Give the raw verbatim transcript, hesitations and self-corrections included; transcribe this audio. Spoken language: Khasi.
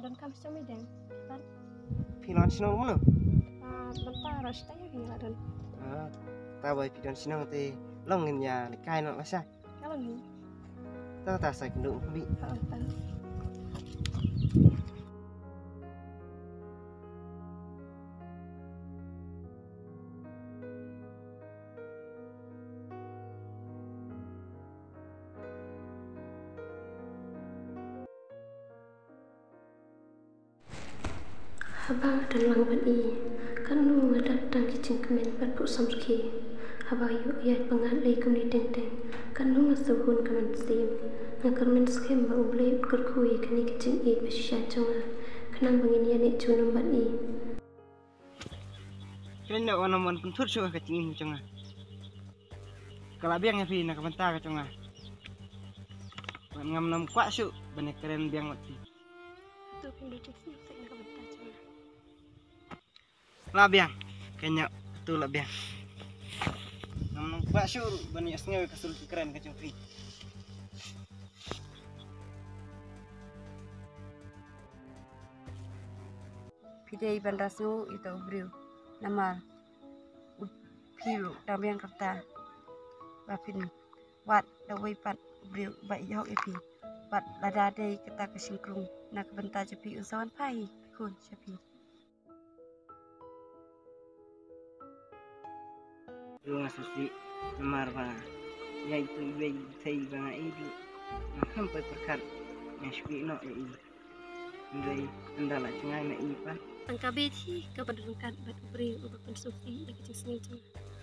Don kam sha mi deng. Phi don shnong mano? Ah, bynta rush ta ïa phi la don. Ah, ta bai phi don shnong te long ngin ïa lehkai noh la sha. Ka long hi. Ta ta sa kynduh phi. Ah, ta. Haba nga don lang bad i, katno nga dap tang ki jingkmen bad buh samrkhie. Haba ïoh ïaid pyngngad lei kumne teng teng, katno nga sngewhun ka mynsiem. Nga kyrmen skhem ba U Blei un kyrkhu ïa kane ka jingïeit ba shisha jong nga, khnang ba ngin ïaneh junom bad i. Kren da wan wan pynthut shuh ka jingim jong nga. Ka la biang ïa phi na ka bynta ka jong nga. Bad ngam nym kwah shuh ban ïakren biang bad phi. Tu phin da jingsngewsih na ka bynta jong nga. La biang. Kane tu la biang. Ngam nym kwah shuh ban ïasngew ïa ka sul ki kren ka jong phi. Phi dei ban da sngew ïa uta u briew. Namar u phi ruh dang biang kata ba phin wad da uwei pat u briew ba ïoh ïa phi. Bad lada dei kata ka shynkrung na ka bynta jong phi, un sa wan phai khun sha phi. Ruh nga sngewsih namar ba ïa itu iwei i thei ba nga ïeit ruh nga khlem poi pyrkhat nga shu ïeh noh ïa i. Hynrei ynda la jngai ma i pat. Tang ka beit hi kaba ryngkat bad u briew uba pynsngewsih ïa ka jingsngew jong nga.